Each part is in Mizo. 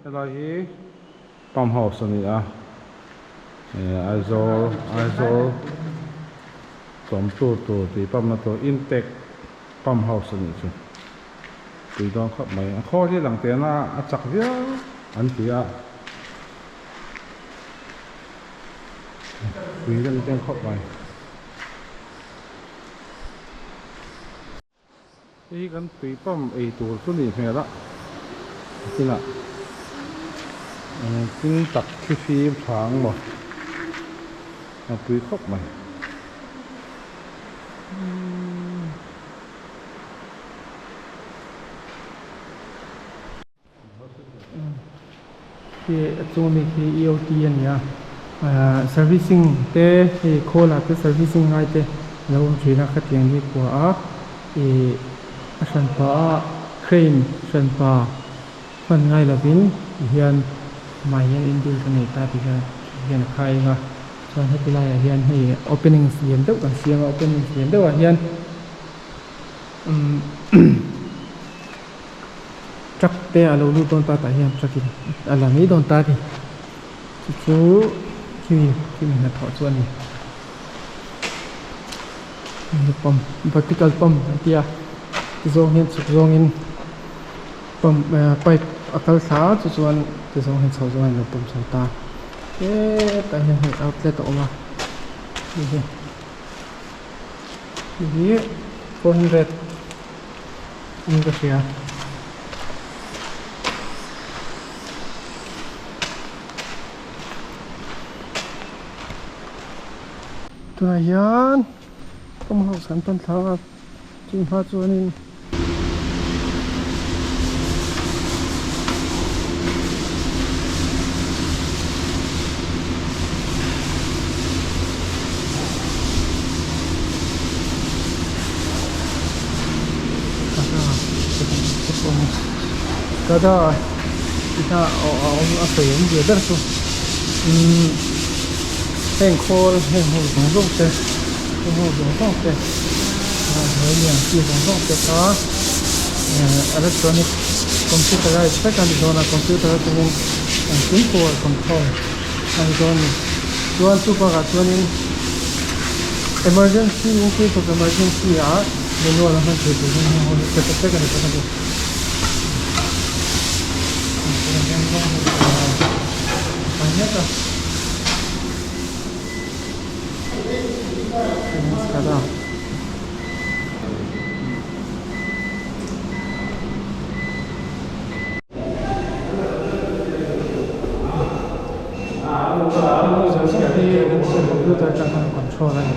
Helai hi pump house a ni a, Aizawl Aizawl chawmtu tur tih pump na tur intake pump house a nih chu tui dawn khawp mai. A khawl hi lang teh na a chak viau an ti a, tui reng reng khawp mai. Hei hi kan tui pump ei tur chu nih hmel a kinah engtin tak thli fim tha ang maw a pui khawp mai. Khi a chung ami khi EOT a ni a ahh servicing te hei khawl ah te servicing ngai te a lo awm thin a khatiang hi kua a ih a hranpa a crane hranpa hman ngai lovin ti hian amah hian inbuilt a nei ta ti hian hian a khai eng a chuan heti laiah hian hei openings lian deuh kan siam a openings lian deuhah hian umm. Truck te a lo lut dawn ta tah hian truck in a la mai dawn ta a ni chu chu khimi khimi hnathawh chu a ni pump vertical pump an ti a ti zawng hian chhuk zawngin pump eh pipe a kal thla a chu chuan ti zawng hian chho zawngin a lo pump chho ta hetah hian hei outlet a awm a hei hi hei hi 400. In ka hria. Tunah hian pump house kan pan thlang a chung hma chuanin Tata tihna a awm a sawi awm ve ber chu umm heng khawl heng ho zawng zawng te heng ho zawng zawng te a hnuai lian chi zawng zawng te kha ehh electronic computerized vek a ni dawn a computer atangin engkim pawh a control a ni dawn a ni chuan chu bakah chuanin emergency in case of emergency ah manual a hman theih tur hian heng ho hi set up vek a ni bawk a ni. Computer atang khan control a ni.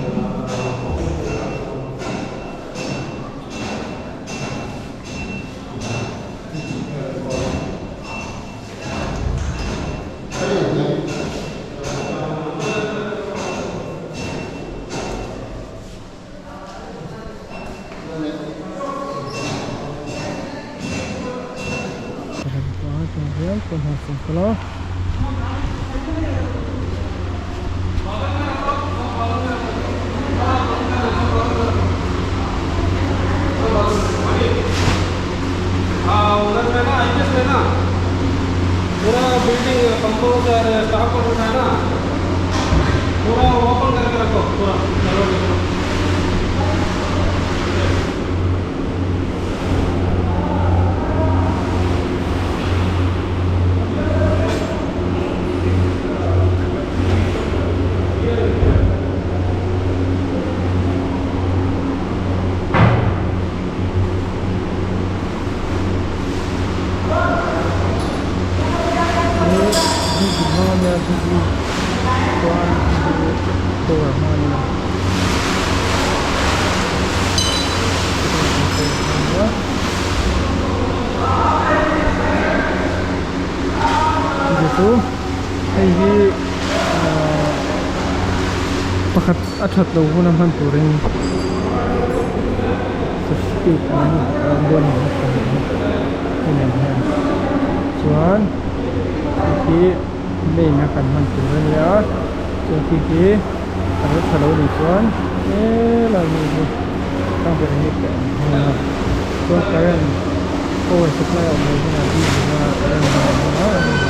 Chu hei hi ahh pakhat a that loh hun a hman turin substitute an awm dawn a ni pahnih hi hei nen hian chuan hei hi main a kan hman tur a nia chuan khi khi a lo tha lo nih chuan helai mi hi tangber hi chuan current power supply a awm loh hunah diesel a current a awm hunah.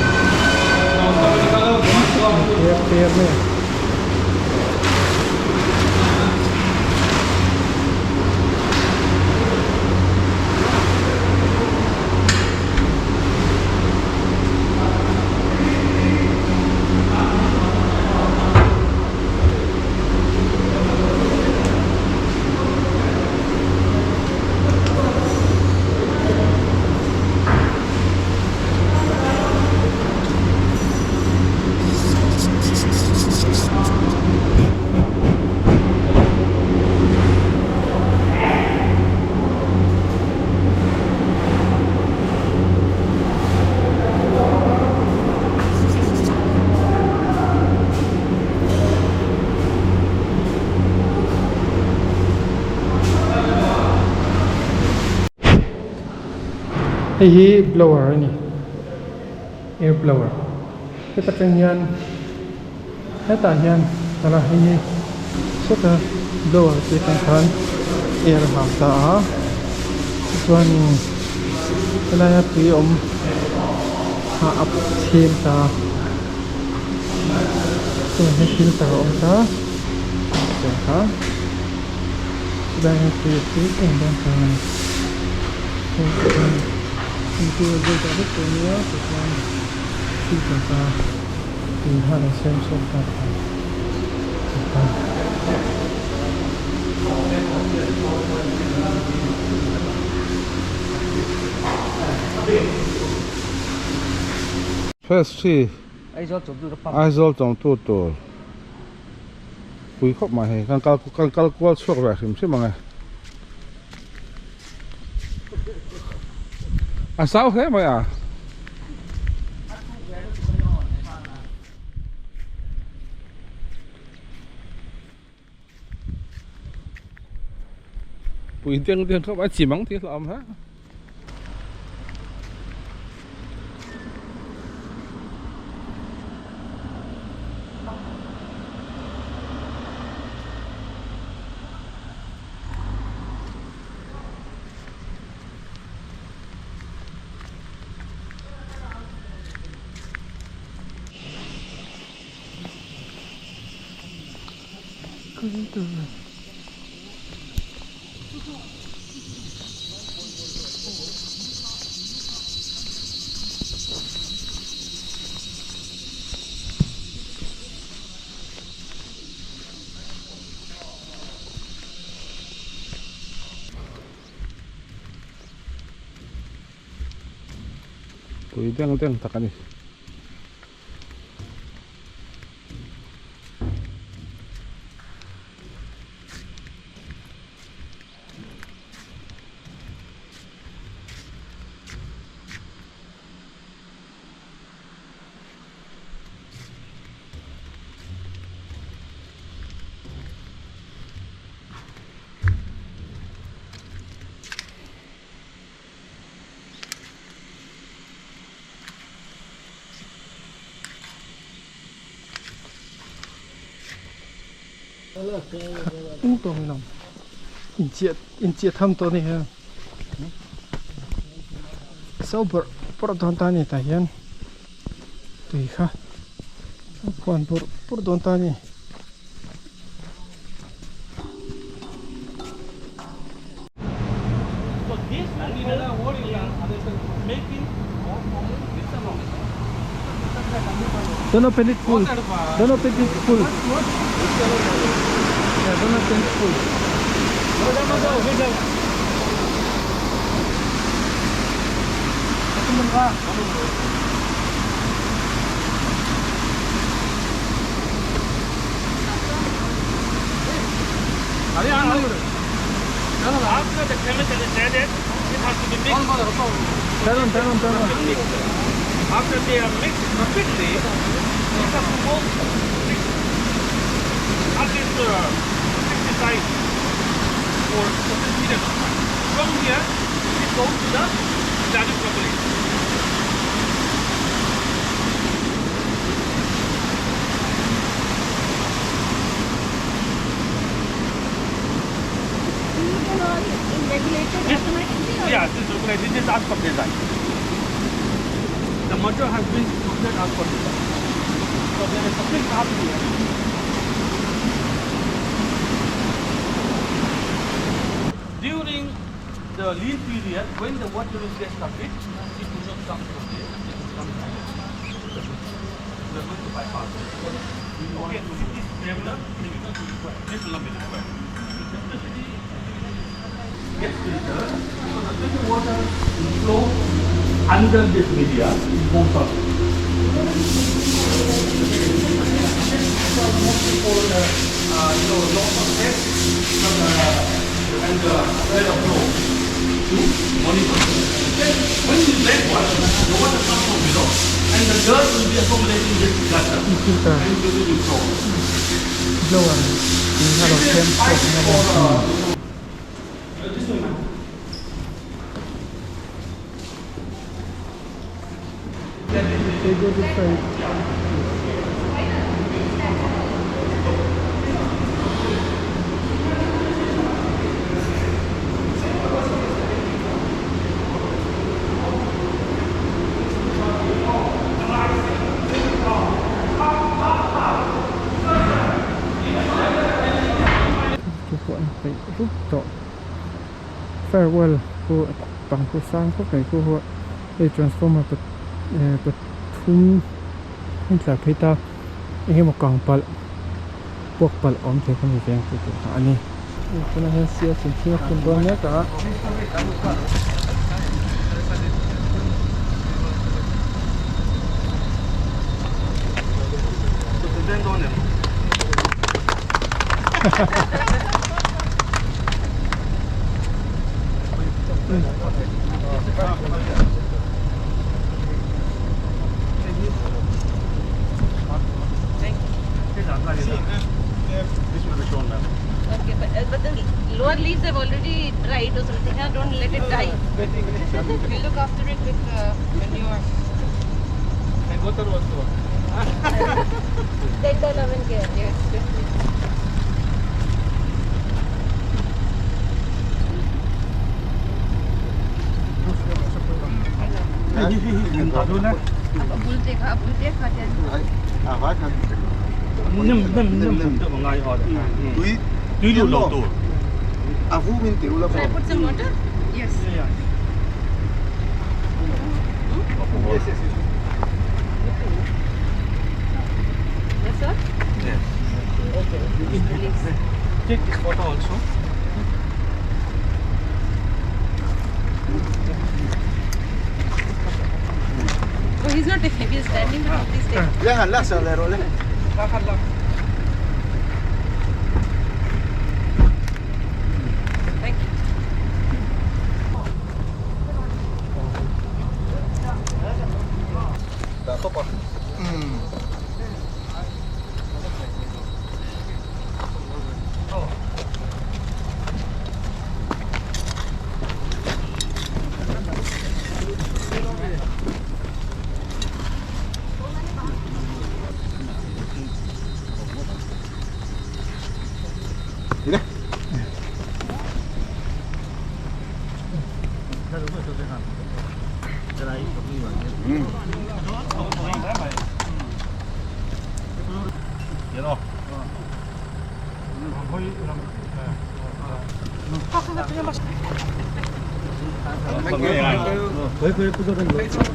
Hei hi blower a ni air blower heta tang hian hetah hian tala hei hi sawta blower te atang khan air a hang ta a tichuanin helaia tui awm kha a chhem ta a chuan hei filter a awm ta tiang kha chulai hian tui a tui em dawn ta a ni vek tawh nia tichuan filter kha tui khan an siam chhuak ta kha a Phase 3 Aizawl chawmtu tur pui khawp mai hei kan kal kan kal kual chhuak ve hrim hrim ang e a sau hle mai a. Pui deng deng khawp a chi mang tih hlauh awm ha. Pui deng deng tak a ni. Ung tawh mai lo inchiah inchiah tham tawh a ni hian so bawrh bawrh dawn ta a ni tah hian tui kha a phuan bawrh bawrh dawn ta a ni. Don't open it full. Don't open it full. Yeah, don't open it full. After the chemical is added, it has to be mixed. Turn on, turn on, turn on. After they are mixed rapidly, it has to go six, at least 65 for certain period of time. From here, it goes to the value properly. Yeah, this is regulated. This is as per design. The motor has been prepared as per design. So there is a big up here. During the lean period, when the water is less rapid, it will not come from there. It will come from here. We are going to bypass it. Okay, this granular, this will not be required. Gets filtered so the dirty water will flow under this media, it goes up. This is mostly for the loss of head from the, and the rate of flow to monitor. Then when you let water, the water comes from below and the dirt will be accumulating in this gutter Filter. and it will be flow. Blower. Tui kha lo siam chhuak nia bawk. This way, ma'am. They go this side. Chu pawh an peih rup tawh farewell khu bang khu sang khawp mai khu hei transformer pathum a intlar phei ta eng emaw kang palh puak palh a awm thei kha mi veng tu tur kha a ni. Tunah hian sial chin thing a phun dawn mek a. Okay, but, but the lower leaves have already dried or something. Huh? Don't let it die. We'll look after it with manure. And water also. Tender love and care. Yes, definitely. Should I put some water? Yes. Yeah. Yes, yes, yes. That's all? Yes. Okay. Take this photo also. Oh, he's not taking. He's standing, but he's taking. Thank you.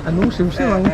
A nung hrim hrim ang.